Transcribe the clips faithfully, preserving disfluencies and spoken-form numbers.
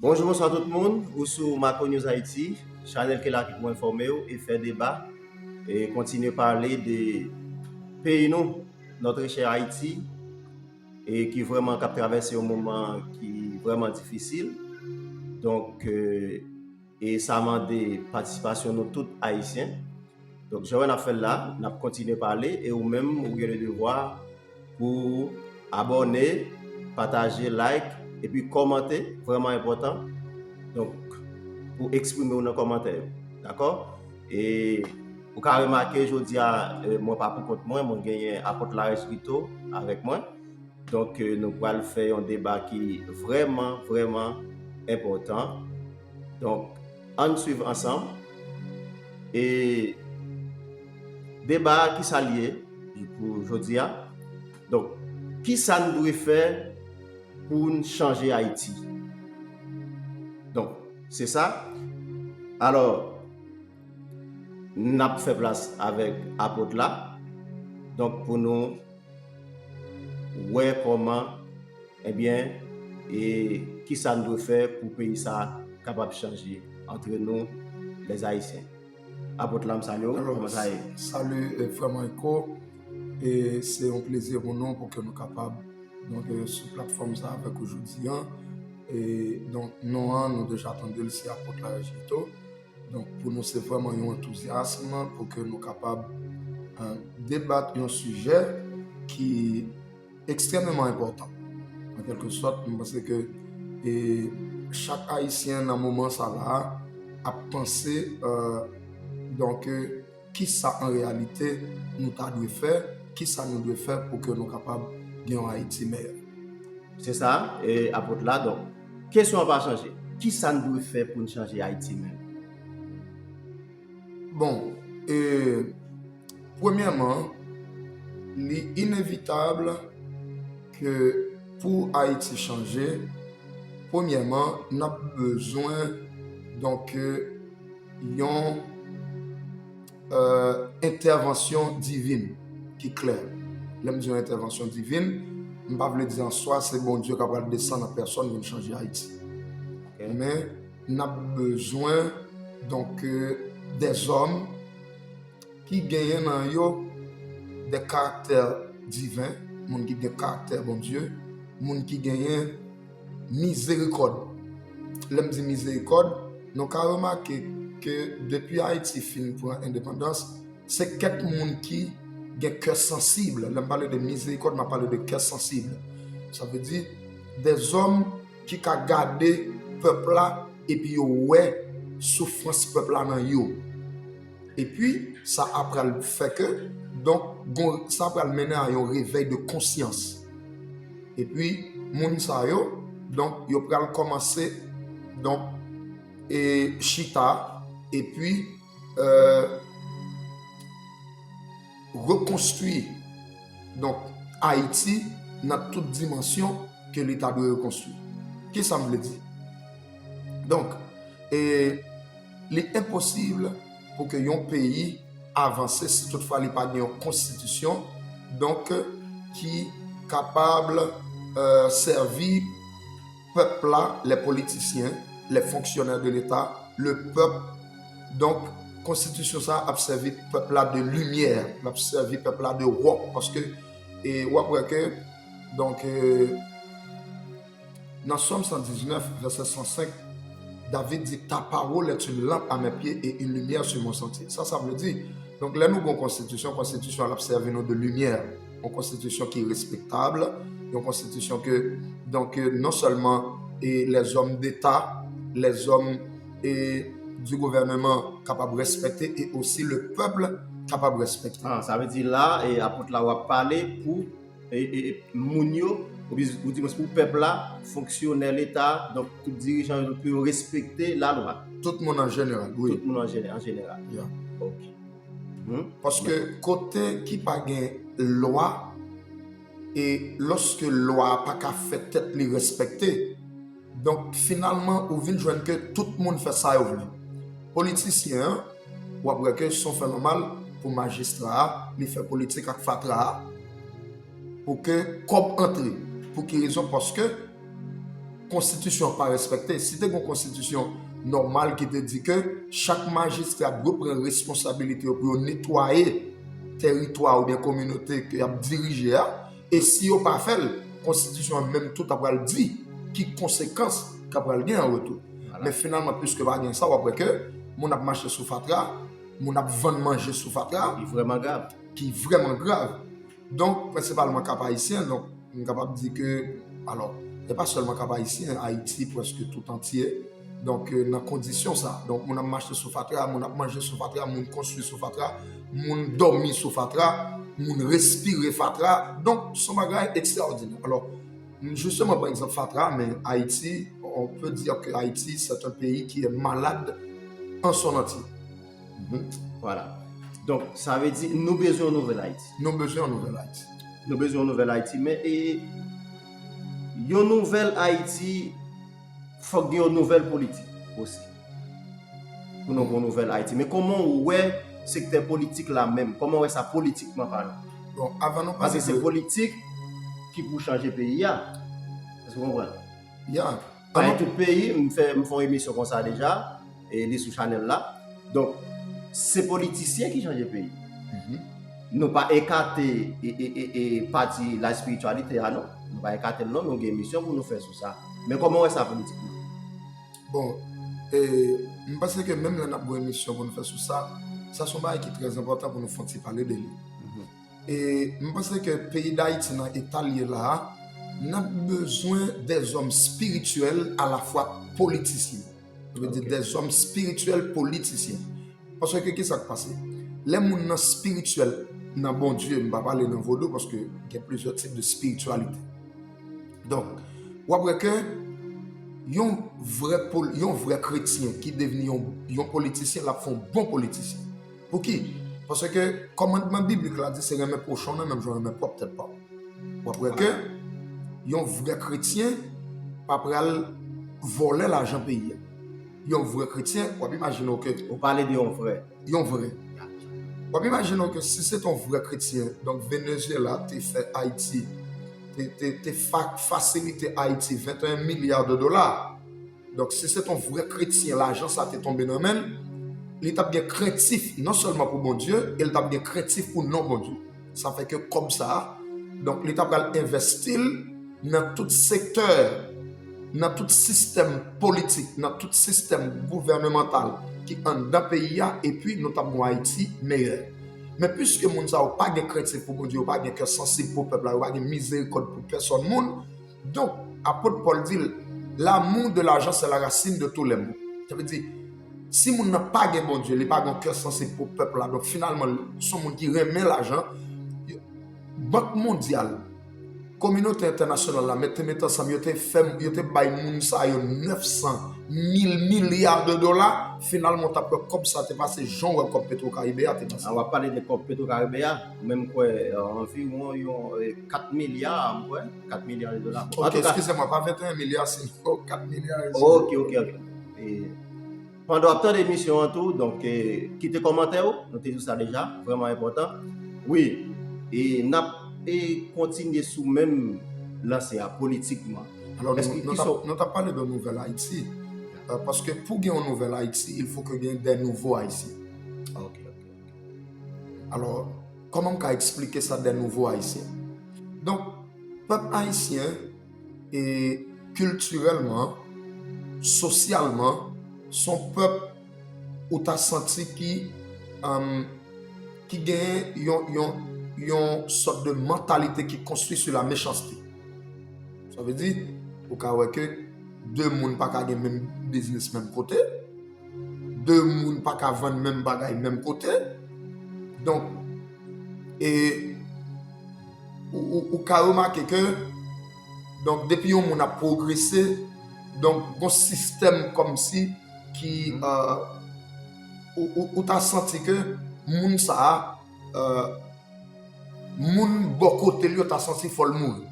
Bonjou, bonswa tout moun. Ou sou Marco News Haïti, chanèl ki la ki pou enfòme w e fè deba e kontinye pale de peyi nou, notre cher Haïti, e ki vrèman k ap travèse yon moman ki vrèman difisil. Donk, e, e sa mande patisipasyon nou tout Ayisyen. Donk, jan n ap fè l la, n ap kontinye pale e ou menm, ou gen le devwa pou abòne, pataje, like, epi kòmante, vrèman enpòtan. Donk, pou eksprime w nan kòmantè yo. Dakò? E ou ka remake, jodi a, e, mwen pa pou kont mwen, mwen genyen Apot Larèch Guito avèk mwen. Donk, e, nou pral fè yon deba ki vrèman, vrèman enpòtan. Donk, ann swiv ansanm. E deba a, ki sa l ye pou jodi a? Donk, ki sa n dwe fè pou n chanje Ayiti? Donk, se sa. Alò, n ap fè plas avèk Apot la. Donk, pou nou wè kòman, ebyen, e ki sa n dwe fè pou peyi sa a kapab chanje antre nou, les Haïtiens. Apot la, m salye w. Alò, kòman sa ye? Salut, e, frè Marco. E se yon plezi pou nou pou ke nou kapab, donk, e, sou platfòm sa avèk ou jodi a. E, donk, non an, nou deja tande l, se Apot Larèch Guito. Donk, pou nou, se vrèman yon antouzyasm pou ke nou kapab, e, debat yon sijè ki ekstrèmeman enpòtan. An kèlke sòt, m panse ke, e, chak Ayisyen nan moman sa la ap panse, e, donk, e, ki sa an reyalite nou ta dwe fè, ki sa nou dwe fè pou ke nou kapab gen yon Ayiti meyè. Se sa, e, Apot la. Donk, kesyon an pa chanje. Ki sa n dwe fè pou n chanje Ayiti menm? Bon, e, premyèman, li inevitab ke pou Ayiti chanje, premyèman, n ap bezwen, donk, yon, e, entèvansyon divin ki klè. Lè m di yon entèvansyon divin, m pa vle di an swa se Bondye k ap pral desann an pèsòn vin chanje Ayiti. Ok. Men, n ap bezwen, donk, e, dèzòm ki genyen nan yo de karaktè diven, moun ki gen karaktè Bondye, moun ki genyen mizerikòd. Lè m di mizerikòd, nou ka remake ke depi Ayiti fin pran endepandans, se kèk moun ki gen kè sansib. Lè m pale de mizerikòd, m ap pale de kè sansib. Sa vle di, dèzòm ki ka gade pèp la epi yo wè soufrans pèp la nan yo. Epi, sa ap pral fè ke, donk, gon, sa pral mennen a yon revèy de konsyans. Epi, moun sa yo, donk, yo pral kòmanse, donk, e, chita, epi, e, rekonstwi, donk, Ayiti nan tout dimansyon ke li ta dwe rekonstwi. Ki sa m vle di? Donk, e, li enposib pou ke yon peyi avanse si toutfwa li pa gen yon konstitisyon, donk, ki kapab, e, sèvi pèp la, les politiciens, les fonctionnaires de l'État, le peuple. Donk, konstitisyon sa a ap sèvi pèp la de limyè, l ap sèvi pèp la de wòk, paske, e, w ap wè ke, donk, e, nan Sòm san diznèf, vèsè san senk, David di, ta parole est une lampe à mes pieds et une lumière sur mon sentier. Sa, sa vle di, donk, lè nou gen yon konstitisyon, konstitisyon an ap sèvi nou de limyè, yon konstitisyon ki respektab, yon konstitisyon ke, donk, ke non sèlman, e, les hommes d'État, les hommes, e, du gouvernement kapab respekte, e osi le peuple kapab respekte. Ah, sa vle di la, e, apot la w ap pale pou e, e, e, moun yo, ou di, ou di mwen pou pèp la, fonksyonè leta, donk tout dirijan yo, pou yo respekte lalwa. Tout moun an jeneral, wi. Tout moun an jene-, an jeneral. Ya. Ok. Hmm? Paske kote ki pa gen lwa, e lòske lwa a pa ka fè tèt li respekte, donk, finalman, ou vin jwenn ke tout moun fè sa yo vle. Politisyen an, w ap wè ke se yon fè nòmal pou majistra a, li fè politik ak fatra a, pou ke kòb antre. Pou ki rezon? Paske konstitisyon an pa respekte. Si te gen yon konstitisyon nòmal ki te di ke chak majistra dwe pran responsabilite yo pou yo netwaye teritwa oubyen kominote ke y ap dirije a, e si yo pa fè l, konstitisyon an menm tou ta pral di ki konsekans ka pral gen an retou. Men finalman, piske pa gen sa, w ap wè ke moun ap mache sou fatra, moun ap vann manje sou fatra, Li vrèman grav. ki vrèman grav. Donk, prensipalman Kap Ayisyen, donk, m kapab di ke, alò, e pa sèlman Kap Ayisyen, Ayiti prèske tout antye. Donk, euh, nan kondisyon sa, donk, moun ap mache sou fatra, moun ap manje sou fatra, moun konstwi sou fatra, moun dòmi sou fatra, moun respire fatra. Donk, se yon bagay ekstraòdinè. Alò, jisteman, pa egzanp, fatra, men Ayiti, on peut dire que Haïti, c'est un pays qui est malade en son entier. Mhm. Voilà. Donk, sa vle di, nou bezwen yon nouvèl Ayiti. Nou bezwen yon nouvèl Ayiti. Nou bezwen yon nouvèl Ayiti, men e, yon nouvèl Ayiti, fòk gen yon nouvèl politik osi. Pou nou gen yon nouvèl Ayiti. Men kòman ou wè sektè politik la menm? Kòman ou wè sa politikman palan? Bon, avan nou Paske pale se de politik ki pou chanje peyi a. Èske w konprann? Ya. Paske tout peyi, m fè, m fè yon emisyon konsa deja, e li sou chanèl la. Donk, se politisyen ki chanje peyi. Mhm. Nou pa ekate e, e, e, e pati la espirityalite a, non. Nou pa ekate l, non, nou gen misyon pou nou fè sou sa. Men kòman w wè sa politikman? Bon, e, m panse ke menm lè n ap gen emisyon pou nou fè sou sa, sa se yon bagay ki trè enpòtan pou nou fè yon ti pale de li. Mhm. E m panse ke peyi Dayiti nan eta l ye la a, n ap bezwen dèzòm espirityèl alafwa politisyen. Sa vle di Ok. dèzòm espirityèl politisyen. Paske ki sa k pase? Lè moun nan espirityèl nan Bondye, m pa pale nan vodou paske gen plizyè tip de espirityalite. Donk, w ap wè ke yon vrè pol, yon vrè kretyen ki devni yon, yon politisyen, l ap fè yon bon politisyen. Pou ki? Paske kòmandman biblik la di se renmen pwochen w nan menm jan w renmen pwòp tèt pa w. W ap wè ke yon vrè kretyen pa pral vòlè lajan peyi a. Yon vrè kretyen, w ap imajine w ke Ou pale de yon vrè. yon vrè. W ap imajine w ke si se te yon vrè kretyen, donk Venezuela te fè Ayiti, te, te, te fa, fasilite Ayiti venteyen milya de dola. Donk, si se te yon vrè kretyen, lajan sa te tonbe nan men l, li t ap gen krentif non sèlman pou Bondye, e li t ap gen krentif pou non Bondye. Sa fè ke kòb sa a, donk, li t ap pral envèsti l nan tout sektè, nan tout sistèm politik, nan tout sistèm gouvènemantal ki anndan peyi a, epi nou t ap gen yon Ayiti meyè. Men piske moun sa yo pa gen krentif pou Bondye, yo pa gen kè sansib pou pèp la, yo pa gen mizerikòd pou pèsòn moun, donk, apot Pòl di l, l'amour de l'argent, c'est la racine de tous les maux. Sa vle di, si moun nan pa gen Bondye, li pa gen kè sansib pou pèp la, donk, finalman, se yon moun ki renmen lajan, Bank Mondyal, kominote entènasyonal la, mete, mete ansanm, yo te fè, yo te bay moun sa yo nèf san mil milya de dola, finalman, w t ap wè kòb sa te pase, jan w wè kòb Petro Caribe a te pase. A, w ap pale de kòb Petro Caribe a, mwen m kwè, euh, anviwon yon, euh, kat milya, m kwè, kat milya de dola. Bon, Ok, antouka, eskize mwen, pa venteyen milya, se kat milya, eskize. Ok, ok, ok. E, pandan w ap tande emisyon an tou, donk, e, kite kòmantè w, nou te di w sa deja, vrèman enpòtan. Wi, e n ap, e, kontinye sou menm lanse a politikman. Alò, nou, Èske nou ki t ap, so- nou t ap pale de nouvèl Ayiti. Euh, paske pou gen yon nouvèl Ayiti, il faut que gen de nouveaux Haïtiens. Ok, ok, ok. Alò, kòman m ka eksplike sa, de nouveaux Haïtiens? Donk, pèp ayisyen, e kiltirèlman, sosyalman, se yon pèp ou ta santi ki, um, ki gen yon, yon, yon sòt de mantalite ki konstwi sou la méchanceté. Sa vle di, ou ka wè ke de moun pa ka gen menm biznis menm kote, de moun pa ka vann menm bagay menm kote. Donk, e ou, ou, ou ka remake ke, donk, depi yon moun ap pwogrese, donk, gon sistèm kòmsi ki, euh, ou, ou, ou ta santi ke moun sa a, euh, moun bò kote l yo ta santi fò l mouri.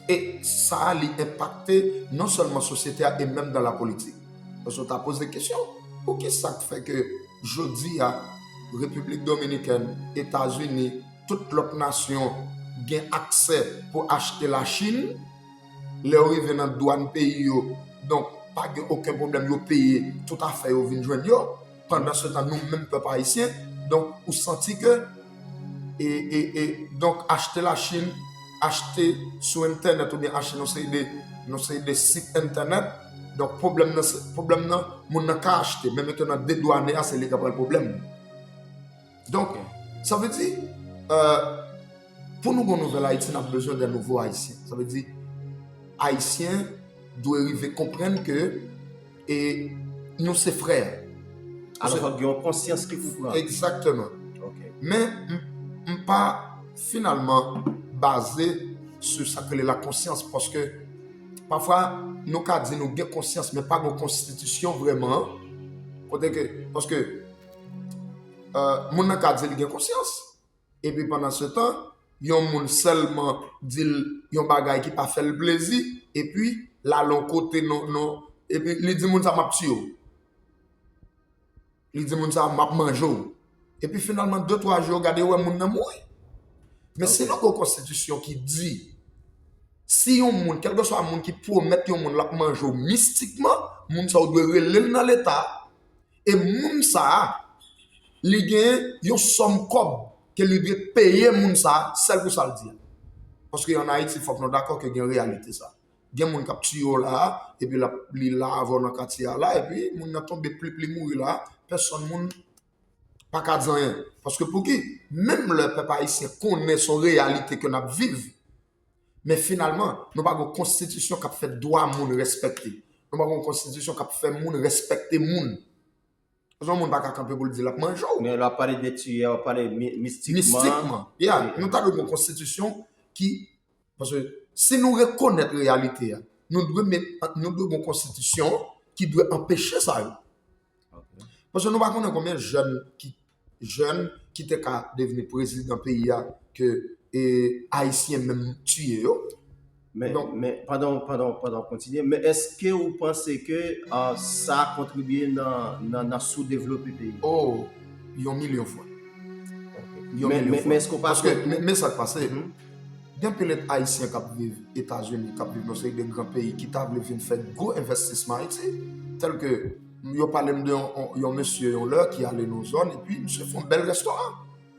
E sa a, li enpakte non sèlman sosyete a e menm dan la politik. Paske w ta poze kesyon, poukisa k fè ke jodi a, Repiblik Dominikèn, Etazini, tout lòt nasyon gen aksè pou achte Lachin, Lè yo rive nan dwàn peyi yo, donk, pa gen okenn pwoblèm, yo peye, tout afè yo vin jwenn yo. Pandansetan, nou menm pèp ayisyen, donk, ou santi ke, e, e, e, donk, achte Lachin, achte sou entènèt oubyen achte nan seri de, nan seri de sit entènèt, donk, pwoblèm nan, se- pwoblèm nan, moun nan ka achte, men mentnan, dedwane a, se li k ap pran pwoblèm. Donk, sa vle di, euh, pou nou gon nouvèl Ayiti, n ap bezwen de nouvo Ayisyen. Sa vle di, Ayisyen dwe rive konprann ke e nou se frè. Alò, fòk gen yon konsyans ki pou pran. Egzakteman. Ok. Men, m, m pa finalman baze sou sa k rele la konsyans, paske pafwa nou ka di nou gen konsyans, men pa gen konstitisyon vrèman. Kote ke, paske euh, moun nan ka di li gen konsyans, epi pandan se tan, yon moun sèlman di l yon bagay ki pa fè l plezi, epi l al yon kote non, non, epi li di moun sa m ap tiye w. Li di moun sa m ap manje w. Epi finalman, de twa jou, yo gade yo wè moun nan mouri. Men si nou gen yon konstitisyon ki di, si yon moun, kèlkeswa moun ki pwomèt yon moun l ap manje w mistikman, moun sa yo dwe rele l nan Leta, e moun sa a, li gen yon sòm kòb ke li dwe peye moun sa a, sèl pou sa l di a. Paske ann Ayiti, fòk nou dakò ke gen reyalite sa. Gen moun k ap tiye w la a, epi l ap, li la avè w nan katye a la, epi moun nan tonbe plip, li mouri la a, pèsòn moun pa ka di anyen. Paske pou ki? Menm lè pèp ayisyen konnen se yon reyalite ke n ap viv, men finalman, nou pa gen yon konstitisyon k ap fè dwa moun respekte. Nou pa gen yon konstitisyon k ap fè moun respekte moun. Paske yon moun pa ka kanpe pou l di l ap manje w. Men lè w ap pale de tiye, w ap pale mi- mistikman. Mistikman. Yeah, nou ta dwe gen yon konstitisyon ki, paske si nou rekonèt reyalite a, nou dwe met, nou dwe gen yon konstitisyon ki dwe anpeche sa yo. Ok. Paske nou pa konnen konbyen jèn ki, jèn ki te ka devni prezidan peyi a ke e, Ayisyen menm tiye yo. Men, Donk- men pandan, pandan, pandan w kontinye, men èske ou panse ke ah, sa kontribye nan, nan, nan soudevlope peyi? Oh, yon milyon fwa. Yon Men, milyon men, fwa. Men èske w pa Paske, kwè? Men, men sa k pase, Mhm. Gen pil Ayisyen k ap viv Etazini, k ap viv nan seri de gran peyi ki ta vle vin fè gwo envestisman Ayiti. Tèl ke yo pale m de yon, yon, yon mesye yon lè ki ale nan yon zòn, epi misye fè yon bèl restoran.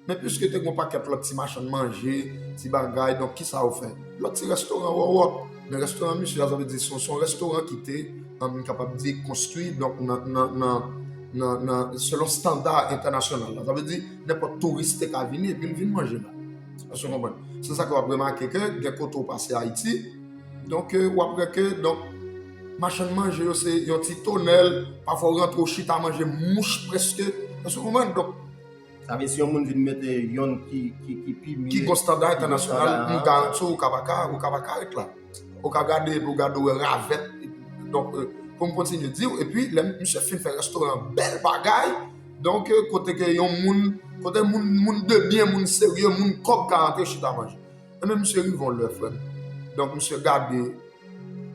Men piske te gen yon pakèt lòt ti machann manje, ti bagay, donk kisa yo fè? Lòt ti restoran wòwòt. Men restoran misye a, sa vle di se yon, se yon restoran ki te, an, m kapab di, konstwi, donk nan, nan, nan, nan, nan, selon estanda entènasyonal la. Sa vle di, nenpòt touris te ka vini epi l vin manje la. Èske w konprann? Se sa ke w ap remake ke gen kote w pase Ayiti, donk, euh, w ap wè ke, donk, machann manje yo se yon ti tonèl, pafwa w rantre w chita manje mouch prèske. Èske w konprann? Donk, Sa vle si yon moun vin mete yonn ki, ki, ki pi mye. Ki gon estanda entènasyonal, estanda, m garanti w, ou ka pa ka, ou ka pa ka ret la. Ou ka gade, epi w gade, w wè ravèt. Donk, euh, pou m kontinye di w, epi lè misye fin fè restoran bèl bagay, donk, euh, kote ke yon moun, kote moun, moun de byen, moun serye, moun kòb ka antre chita manje. Enben, misye rive yon lè, frè m. Donk, misye gade,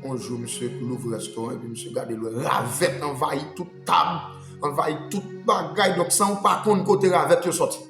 yon jou, misye louvri restoran, epi misye gade, l wè ravèt anvayi tout tab, anvayi tout bagay. Donk, san w pa konn kote ravèt yo sòti.